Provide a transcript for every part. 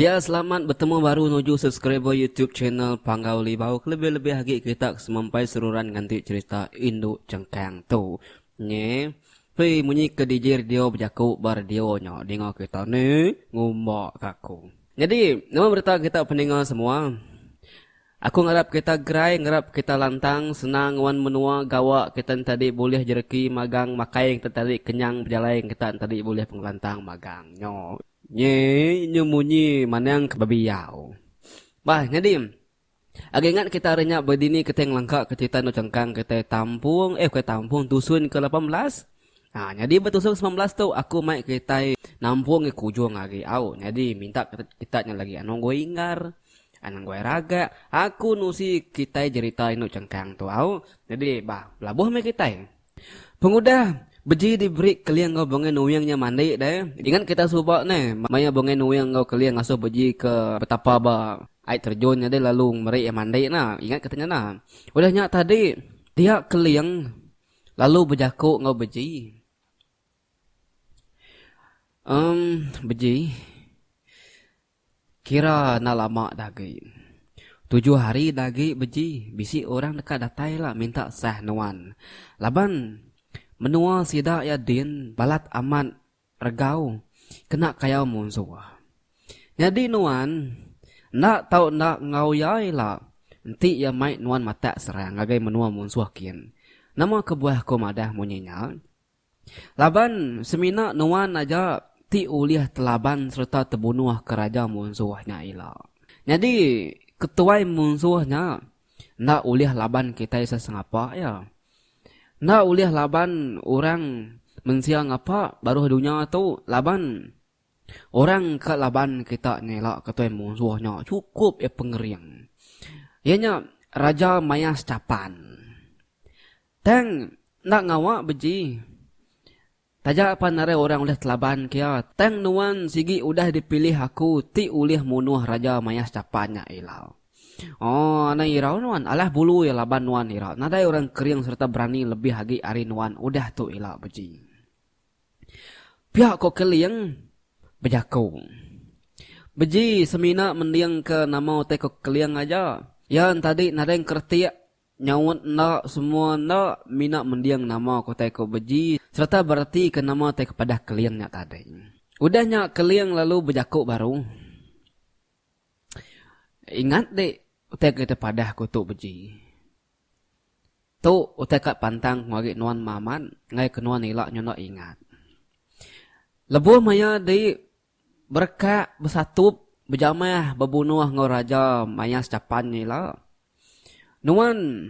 Ya selamat betemu baru nuju subscriber YouTube channel Panggau Libau kelebih-lebih agi kita ke semampai seruran nganti cerita Indu Chengkang tu. Nye pei munyi ke DJ radio bejaku ba radio nya dinga kita ni ngumba ka aku. Nyadi nama berita kita peninga semua? Aku ngarap kita gerai ngarap kita lantang senang wan menua gawa kita enti bulih jereki magang makai kita tadi kenyang bejalai kita enti bulih pengelantang magang nyo. Nyi nyu munyi manang ke bebiau. Bah nyadi agi ingat kita ari nya bedini kitai ngelangka ke cerita endur chengkang kitai tampung eh bukai tampung tusun ke 18. Ha nyadi ba tusun ke 19 tu aku mai kitai nampung ngi kujung agi au nyadi minta kita nya lagi anang goi inggar anang goi ragak aku nusi kitai jerita indu chengkang tu au. Nyadi bah belabuh meh kitai. Pengudah Beji diberi Keling enggau Bungai Nuing nya mandi deh. Ingat kita suba neh, maya Bungai Nuing enggau Keling ngasuh Beji ke betapa ba ai terjun nya deh lalu meri iya mandi nah. Ingat kita nya nah. Udah nya tadi, dia Keling lalu bejaku enggau Beji. Emm Beji. Kira enda lama da agi. Tujuh hari da agi beji bisi orang deka datai la minta sah nuan. Laban menua sida iya din balat amat regau kena kayau munsuh. Nyadi nuan enda tau enda enggau iya ila enti iya mai nuan matak serang ngagai menua munsuh kin. Nama kebuah ku madah munyi nya? Laban semina nuan aja ti ulih telaban sereta tebunuhka raja munsuh nya ila. Nyadi, ketuai munsuh nya enda ulih laban kitai sesengapa iya. Enda ulih laban orang mensia ngapa baruh dunya tu laban orang ke laban kita nya ila ketuai munsuh nya chukup iya pengering. Iya nya Raja Mayas Chapan. Tang enda ngawa beji. Taja pan narai orang ulih telaban ke iya, tang nuan sigi udah dipilih aku ti ulih munuh Raja Mayas Chapan nya ila. Oh, anang irau nuan, alah bulu iya laban nuan ira. Nadai orang kering sereta berani lebih agi ari nuan udah tu ila beji. Pia ko Keling bejaku. Beji semina mendingka nama utai ko Keling aja. Iya entadi nadai engkeretik Nyaut enda semua enda mina mending nama ke utai ke beji sereta beretika nama utai ke padah Keling nya tadi. Udah nya Keling lalu bejaku baru. Ingat dik utai ke dipadah ku tu beji. Tu utai ka pantang ku agi nuan mamat enggai ke nuan ila nyunda ingat. Lebuh maya dik Berekak, besatup, bejamah, bebunuh enggau raja maya sechapan nya ila. Nuan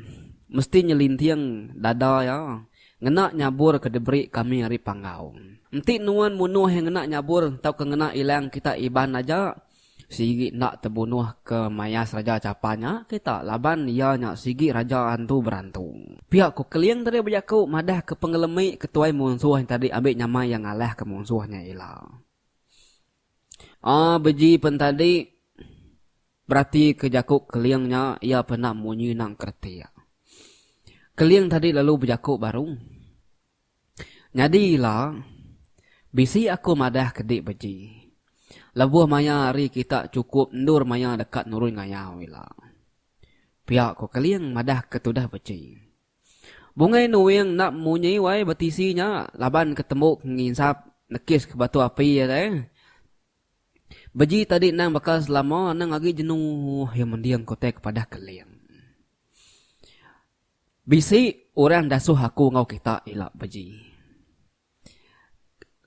mesti nyelinting dada iya ngena nyabur ke diberi kami ari Panggau. Enti nuan munuh iya ngena nyabur tauka ngena ilang kita Iban aja, sigi enda tebunuh ke mayas raja chapan nya kita laban iya nya sigi raja antu berantu. Pia ku Keling tadi bejaku madah ke pengelemi ketuai munsuh nya tadi ambi nyamai iya ngalahka munsuh nya ila. Aa beji pen tadi berati ke jaku Keling nya iya penda munyi nang keretik. Keling tadi lalu bejaku baru. Nyadi ila bisi aku madah ke dik beji. Lebuh maya hari kita chukup endur maya deka nurun ngayau ila. Pia ko Keling madah ke tudah beji. Bungai Nuing enda munyi wai betisi nya laban ke tembu ke nginsap nekis ke batu api iya deh. Beji tadi endang baka selama anang agi jenuh iya mending ke utai ke padah Keling. Bisi orang dasuh aku enggau kita ila Beji.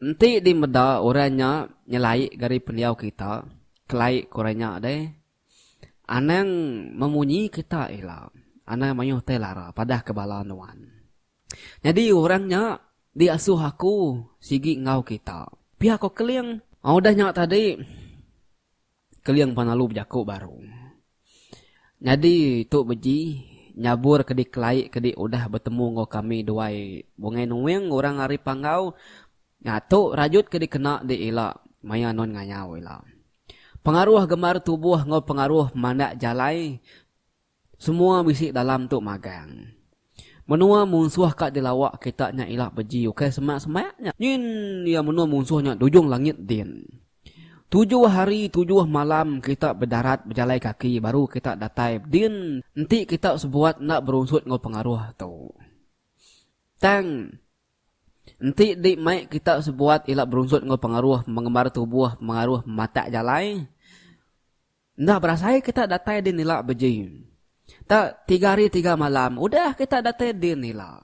Enti di meda orang nya nyelai gari pendiau kita, kelai ke orang nya deh. Anang memunyi kita ila. Anang mayuh tai lara padah ke bala nuan. Nyadi orang nya diasuh aku sigi enggau kita. Pia ko Keling. Udah nya tadi Keling pan lalu bejaku baru. Nyadi tu beji nyabur ke dikelai ke di udah betemu enggau kami duai Bungai Nuing orang ari Panggau nya tu rajut ke dikena di ila maya nun ngayau ila. Pengaruh gembar tubuh enggau pengaruh mandak jalai Semua bisi dalam tu magang. Menua munsuh ka dilawa kita nya ila beji ukai semak-semak nya. Nyin iya menua munsuh nya dujung langit din. Tujuh hari tujuh malam kita bedarat bejalai kaki baru kita datai din enti kita sebuat enda berunsut enggau pengaruh tu. Tang enti di mai kita sebuat ila berunsut enggau pengaruh mengembar tubuh pengaruh matak jalai Enda berasai kita datai din ila beji. Tak tiga hari tiga malam udah kita datai din ila.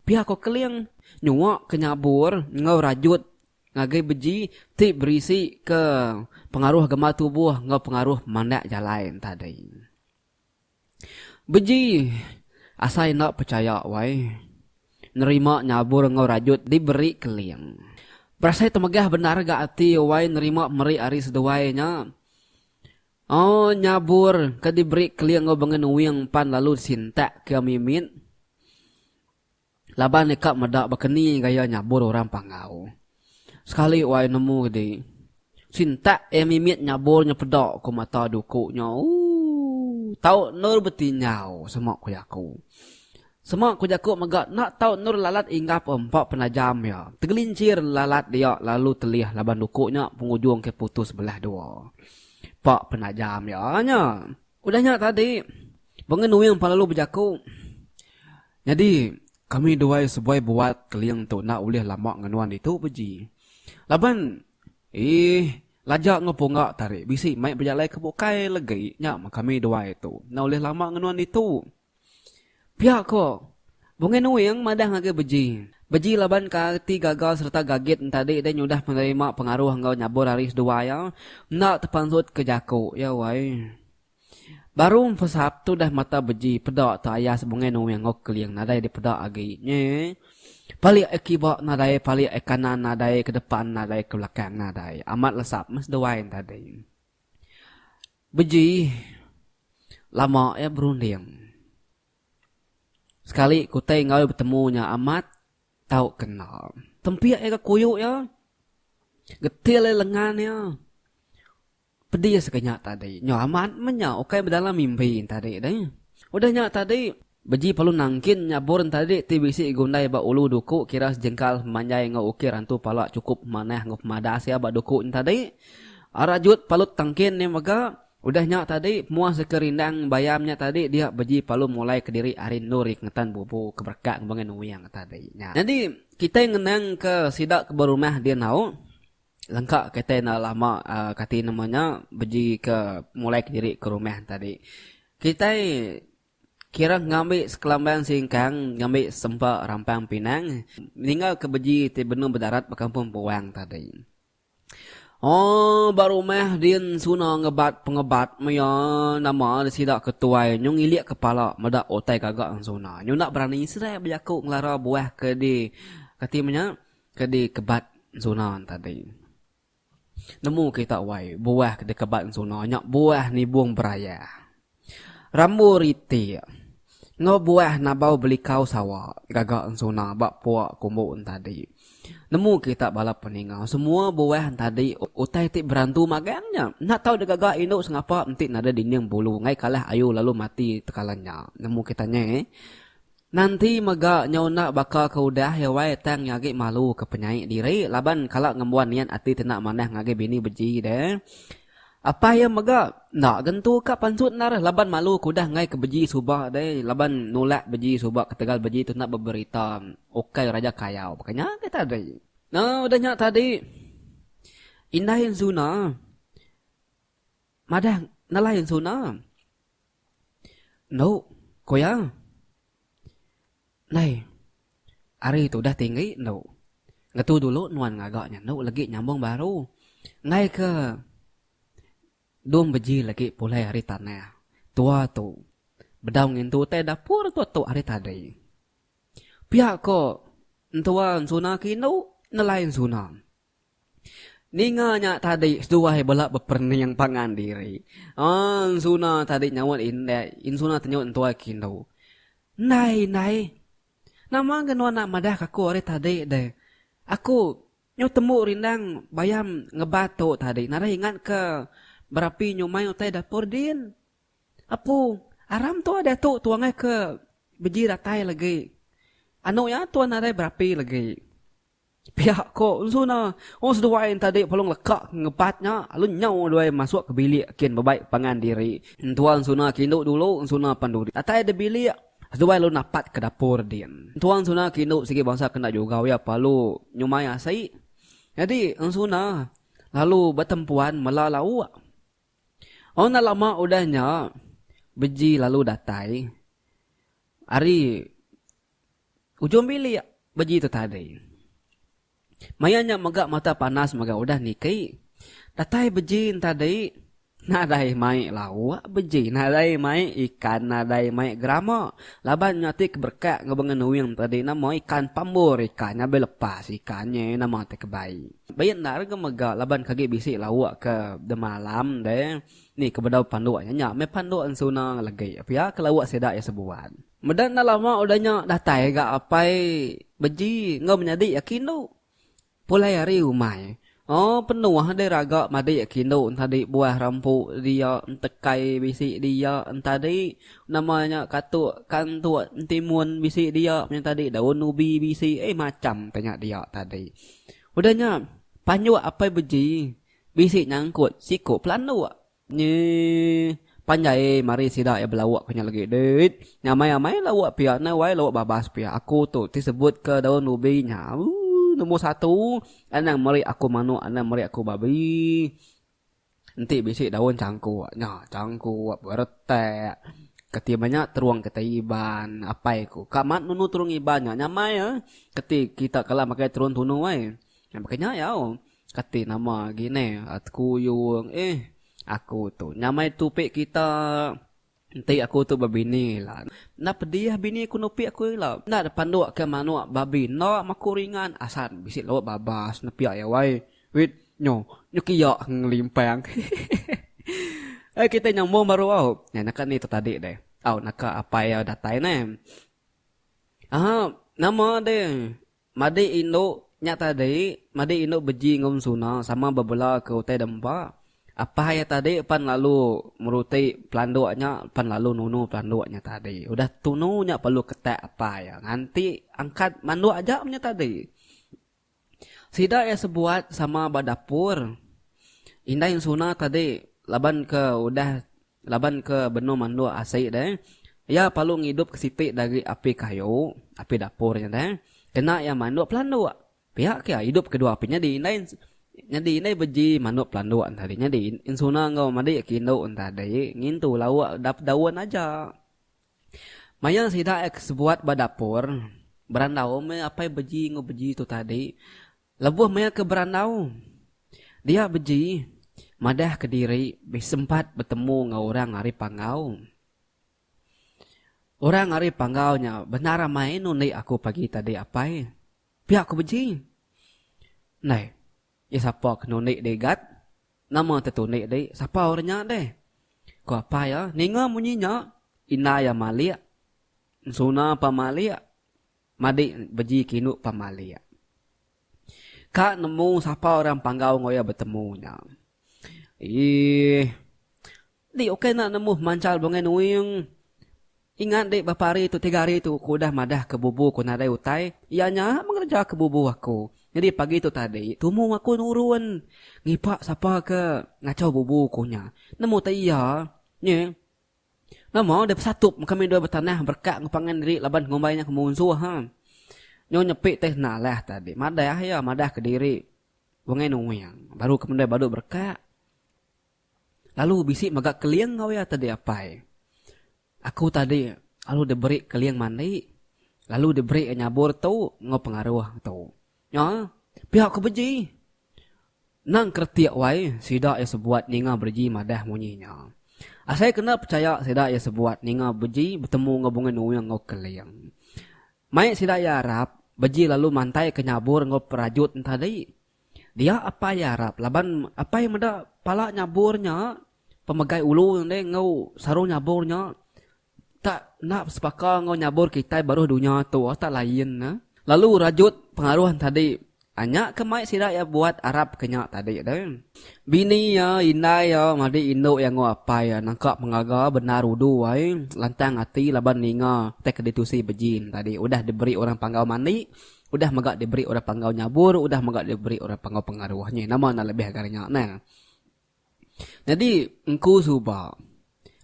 Pia ko Keling nyua ke nyabur enggau rajut ngagai beji ti berisi ke pengaruh gembar tubuh enggau pengaruh mandak jalai tadi. Beji asai enda pechaya wai nerima nyabur enggau rajut diberi Keling. Berasai temegah bendar ga ati wai nerima meri ari seduai nya. Oh nyabur ke diberi Keling enggau Bengan Nuing pan lalu sintak ke mimit laban deka meda baka ni gaya nyabur orang Panggau. Sekali wai nemu kedi sintak iya mimit nyabur nya peda ku mata duku nya ooh tau endur betinjau sema ku jaku. Sema ku jaku mega enda tau endur lalat inggap empa penajam iya. Tegelincir lalat dia lalu telih laban duku nya pengujung ke putus belah dua. Pa penajam iya nya. Udah nya tadi, Bengen Nuing pan lalu bejaku, Nyadi, kami duai sebuai buat Keling tu enda ulih lama ngenuan ditu beji. Laban, iih, laja enggau pungga tadi bisi mai bejalai ke bukai legi nya meh kami duai tu enda ulih lama ngenuan ditu. Pia ko Bungai Nuing madah ngagai Beji. Beji laban ka ati gaga sereta gagit entadi deh nyudah menerima pengaruh enggau nyabur ari seduai iya enda tepansut ke jaku iya wai. Baru empesap tu dah mata Beji peda te ayas Bungai Nuing enggau Keling nadai dipeda agi nyi. Palik ai kiba nadai palik ai kanan nadai ke depan nadai ke belakang nadai amat lesap meh seduai entadi. Beji lama iya berunding. Sekali ke utai enggau iya betemu nya amat tau kena. Tempik iya ga kuyu iya. Getil iya lengan iya. Pedis ga nya tadi. Nyau amat meh nya ukai bedalam mimpi tadi deh. Udah nya tadi, Beji perlu nangkin nyabur entadi ti bisi gundai ba ulu duku kira sejengkal pemanjai enggau ukir antu pala chukup pemanah enggau pemadas iya ba duku entadi. Rajut palut tangkin nya mega udah nya tadi pemuas ke rindang bayam nya tadi dia Beji perlu mulai kediri ari endur iya ke ngetan bubu ke berekak enggau bangai nuing tadi nya. Nyadi kitai ngenang ke sida ke berumah din au lengka kitai enda lama kati nama nya Beji ke mulai kediri ke rumah tadi. Kitai Kira ngambi sekelambang singkang ngambi sempa rampang pinang ninggal ke beji ti benung bedarat ba kampung puang tadi. Oh ba rumah din suna ngebat pengebat maya nama sida ke tuai nyu ngilik kepala meda utai gaga suna. Nyu enda berani serai bejaku ngelara buah ke di kati menya ke di kebat suna tadi. Nemu kita wai, buah ke dikebat ensuna nya buah nibung berayah. Rambu ritik enggau buah nabau belikau sawa gaga ensuna ba pua kumbu entadi. Nemu kita bala peninga semua buah entadi utai ti berantu magang nya enda tau digaga indu sengapa enti nadai dinding bulu enggai kalah ayu lalu mati tekala nya. Nemu kita nyeh. Nanti mega nyau enda baka ke udah iya wai tang iya agi malu ke penyai diri laban kala ngembuan niat ati ti enda manah ngagai bini beji deh. Apai iya mega enda ga entu ka pansut endar laban malu ke udah enggai ke beji suba deh laban nulak beji suba ketegal beji tu enda beberita ukai raja kayau baka nya ke tadi. Nah udah nya tadi indai ensuna madah nelai ensuna. Endu, ku iya. Ndai, hari tu udah tinggi endu. Ngetu dulu nuan ngaga nya endu legi nyambung baru. Enggai ke dum beji legi pulai ari tanah tua tu bedau ngintu utai dapur tua tu hari tadi. Pia ko entua ensuna ke indu nelai ensuna. Ninga nya tadi seduai bela beperening pangan diri. Aaa ensuna tadi nyaut indai, ensuna ti nyaut entua ke indu. Indai indai, nama ga nuan enda madah ka aku ari tadi deh. Aku nyau tembu rindang bayam ngebat tu tadi nadai ingat ke berapi nyumai utai dapur din. Apu, aram tua diatu tua angai ke beji datai lagi. Anu iya tua nadai berapi lagi. Pia ko Ensuna. Oh seduai enti tadi palung leka ke ngebat nya lalu nyau duai masuk ke bilik kin bebai pangan diri. Entua Ensuna ke indu dulu Ensuna pan dudi. Datai da bilik seduai lalu napat ke dapur din. Entua Ensuna ke indu sigi bansa kena jugau iya palu nyumai asi. Nyadi Ensuna lalu betempuan mela lauk. Oh enda lama udah nya Beji lalu datai ari Ujung bilik beji tu tadi. Maya nya mega mata panas mega udah niki. Datai beji entadi nadai mai lauk beji, nadai mai ikan, nadai mai gerama. Laban nya ti ke berekak enggau bengan nuing tadi nama ikan pambur ikan nya bei lepas ikan nya nama ti ke bai. Bai endar ga mega laban ke agi bisi lauk ke demalam deh ni ke bedau panduk nya nya meh panduk ensuna legi pia ke lauk sida iya sebuan. Meda enda lama udah nya datai ga apai Beji enggau menyadi iya kindu pulai ari umai. Oh penuh deh raga madi kindu entadi buah rampu dia entekai bisi dia entadi nama nya katuk kantuk entimun bisi dia nya tadi daun ubi bisi eh macham te nya dia tadi. Udah nya panjuk apai Beji bisi nyangkut siku pelanduk. Nyi panjai mari sida iya belauk ke nya lagi deh. Nyamai amai lauk pia ne wai lauk babas pia aku tu ti sebut ke daun ubi nya ooh nombor satu anang meri aku manuk anang meri aku babi. Enti bisi daun changkuk nya changkuk beretak keti ba nya terung kitai iban apai ku ka amat nunu terung iban nya nyamai eh keti kita kala makai terung tunu ai. Baka nya yau. Kati nama agi neh tekuyung eh aku tu nyamai tupi kita enti aku tu bebini ila. Enda pedih bini ku nupi aku ila. Enda da panduk ke manuk babi enda maku ringan asan bisi lauk babas nepia iya wai. Wit nyo nyu kiya ngelimpang hehehe. Ai kitai nyambung baru au. Nya naka ni tu tadi deh. Au naka apai iya datai neh. Aha nama deh. Madi indu nya tadi, madi indu beji enggau ensuna sama bebela ke utai dempa. Apai iya tadi pan lalu meruti pelanduk nya pan lalu nunu pelanduk nya tadi. Udah tunu nya perlu ketak apai iya nganti angkat manduk aja meh nya tadi. Sida iya sebuat sama ba dapur. Indai ensuna tadi laban ke udah Laban ke benung manduk asi deh, iya parlu ngidup ke siti dari api kayu, api dapur nya deh, kena iya manduk pelanduk. Pia ke iya idup kedua api nyadi indai nyadi indai beji manduk pelanduk tadi nyadi ensuna enggau madi ke indu tadi ngintu lauk dap daun aja. Maya sida ke sebuat ba dapur berandau meh apai beji enggau beji tu tadi Lebuh maya ke berandau, dia Beji madah kediri bisi sempat betemu enggau orang ari Panggau. Orang ari Panggau nya bendar amai nundi aku pagi tadi apai, pia ku Beji. Ndai, iya sapa ke nundi dih gat? Nama tetundi dih sapa orang nya deh? Ku apai iya ninga munyi nya, indai iya malik, ensuna pa malik. Madi beji ke indu pamalik. Ka nemu sapa orang Panggau enggau iya betemu nya. Iih. Di ukai enda nemu manchal bungai nuing. Ingat dik berapa hari tu tiga hari tu ku udah madah ke bubu ku nadai utai, iya nya mengereja ke bubu aku. Nyadi pagi tu tadi tumu aku nurun ngipa sapa ke ngachau bubu ku nya. Nemu tai iya. Nyi. Nama deh besatup kami dua betanah berekak enggau pangan diri laban ngumbai nya ke munsuh ha. Nyu nyepi teh nalah tadi madah iya madah kediri bungai nuing baru ke mendai badu berekak. Lalu bisi mega keling enggau iya tadi apai. Aku tadi lalu diberi keling mandi lalu diberi iya nyabur tu enggau pengaruh tu. Nya pia ku beji. Nang keretik wai sida iya sebuat ninga bereji madah munyi nya. Asai kena pechaya sida iya sebuat ninga beji betemu enggau Bungai Nuing enggau Keling. Mai sida iya arap, beji lalu mantai ke nyabur enggau perajut entadi. Dia apai iya arap laban apai meda pala nyabur nya pemegai ulu nya enggau sarung nyabur nya Tak enda sebaka enggau nyabur kitai baruh dunya tu tak lain ne. Lalu rajut pengaruh tadi nya ke mai sida iya buat arap ke nya tadi deh. Bini iya, indai iya, madi indu iya enggau apai iya nangka pengaga bendar udu ai lantang ati laban ninga utai ke ditusi Bejin tadi udah diberi orang Panggau mandi, Udah mega diberi orang Panggau nyabur, udah mega diberi orang Panggau pengaruh. Nyi nama enda lebih agi ari nya neh. Nyadi engku suba,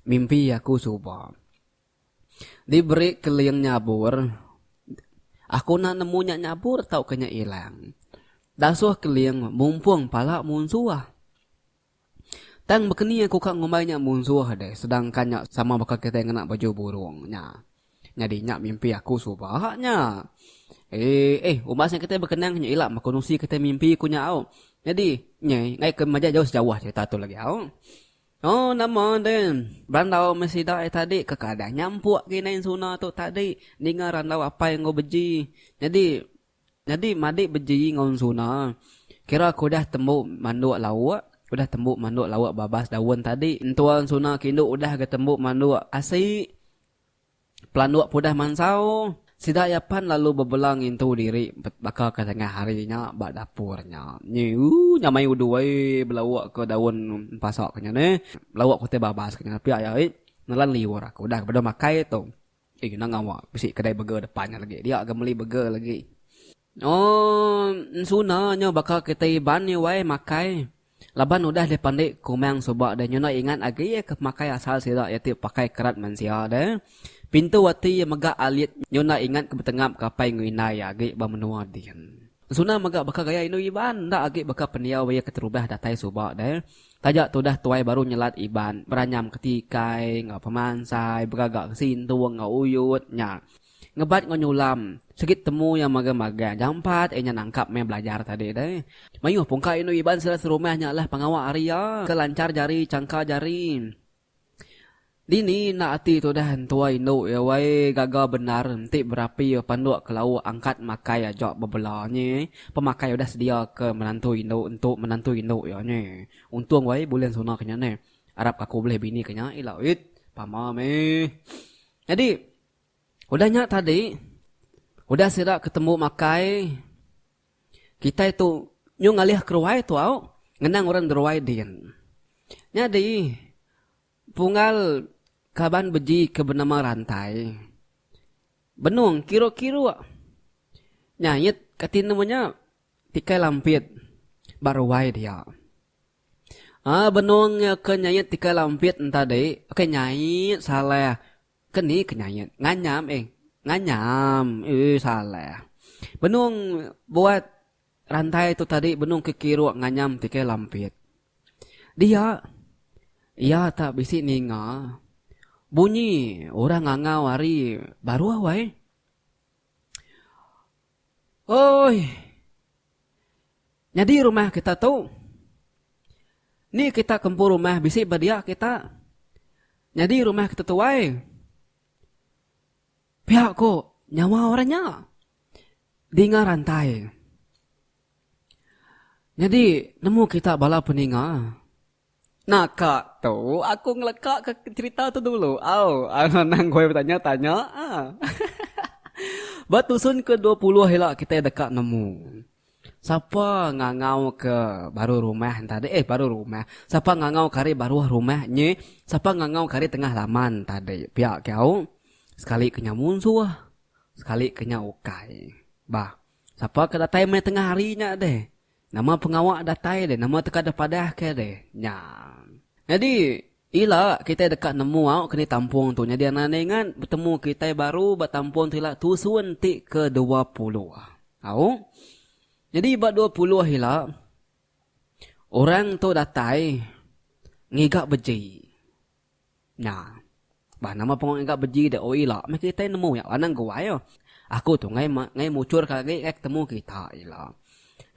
mimpi aku suba. Diberi keling nyabur, aku enda nemu nya nyabur tauka nya ilang. Dasuh keling mumpung pala munsuh. Tang bekeni aku ka ngumbai nya munsuh deh sedangkan nya sama baka kitai ngena baju burung nya. Nyadi nya mimpi aku suba nya. Eh eh umbas nya kitai bekenang nya ila meh nusi kitai mimpi ku nya au. Nyadi nyei ngai ke majak jauh sejauh cerita tu lagi au. Oh nama deh berandau meh sida iya tadi kekadang nya empuk agi nai ensuna tu tadi ninga randau apai enggau beji. Nyadi Nyadi madik beji enggau ensuna, kira ke udah tembu manduk lauk, udah tembu manduk lauk babas daun tadi. Entua ensuna ke indu udah ga tembu manduk asi, pelanduk pudah mansau, sida iya pan lalu bebela ngintu diri baka ke tengah hari nya ba dapur nya. Nyi ooh nyamai udu ai belauk ke daun empasa ke nya neh, belauk ke utai babas ke nya pia iya ai nelan liur aku udah bedau makai tu. Eh enda ngawa bisi kedai burger depan nya lagi dia ga meli burger lagi. Oh ensuna nya baka kitai Iban nya wai makai laban udah dipandi kumang suba deh nyuno ingat agi ke pemakai asal sida iya ti pakai kerat mensia deh. Pintu ati iya mega alit nyuno ingat ke betengap ke apai enggau indai iya agi ba menua din. Ensuna mega baka gaya indu Iban enda agi baka pendiau iya keterubah datai suba deh. Taja tudah tuai baru nyelat Iban beranyam ke tikai enggau pemansai begaga ke sintung enggau uyut nya. Ngebat enggau nyulam sigi temu iya magang-magang jampat iya nya nangkap meh belajar tadi deh. Mayuh pungka indu Iban sida serumah nya lah pengawa ari iya ke lanchar jari changka jari. Dini enda ati tudah entua indu iya wai gaga bendar enti berapi panduk ke lauk angkat makai aja bebela nyi pemakai udah sedia ke menantu indu entu menantu indu iya nyi untung wai bulih suna ke nya neh arap ke aku bulih bini ke nya ila wit pama meh nyadi udah nya tadi udah sida ke tembu makai kitai tu nyu ngalih keruai tu au ngenang orang deruai din nyadi. Punggal kaban beji ke benama Rantai benung kiruk-kiruk nyait kati nemu nya tikai lampit ba ruai dia. Aa benung iya ke nyait tikai lampit enta tadi ke nyait salah ke ni ke nyait nganyam eh nganyam ee salah. Benung buat Rantai tu tadi benung ke kiruk nganyam tikai lampit. Dia, iya tak bisi ninga bunyi orang ngangau ari baruh wai. Oi! Nyadi rumah kita tu. Ni kita ke empu rumah bisi ba dia kita. Nyadi rumah kita tu wai. Pia ko nyawa orang nya. Dinga rantai. Nyadi nemu kita bala peninga. Naka tu aku ngeleka ke cerita tu dulu au anang goi betanya tanya ah. Ba tusun ke 20 ila kitai deka nemu. Sapa ngangau ke baru rumah tadi eh baru rumah. Sapa ngangau ke ari baruh rumah nyi sapa ngangau ke ari tengah laman tadi pia ke au. Sekali ke nya munsuh. Sekali ke nya ukai. Bah, sapa ke datai maya tengah hari nya deh? Nama pengawa datai deh? Nama teka deh padah ke deh? Nya. Nyadi, ila kitai deka nemu au ke ni tampung tu. Nyadi anak enda ingat betemu kitai baru ba tampung tu ila tusun ti ke 20. Au. Nyadi ba 20 ila, orang tu datai ngiga beji. Nya. Bah nama pengawa ngaga beji deh oi ila meh kitai nemu ya anang guai oh. Aku tu ngai ngai muchur ka agi ngai ketemu kita ila.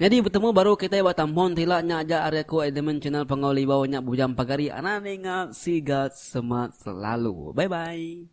Nyadi betemu baru kitai ba tampung ti ila nya aja ari aku admin channel Panggau Libau nya Bujang Pagari anang ninga sigat semat selalu. Bye bye.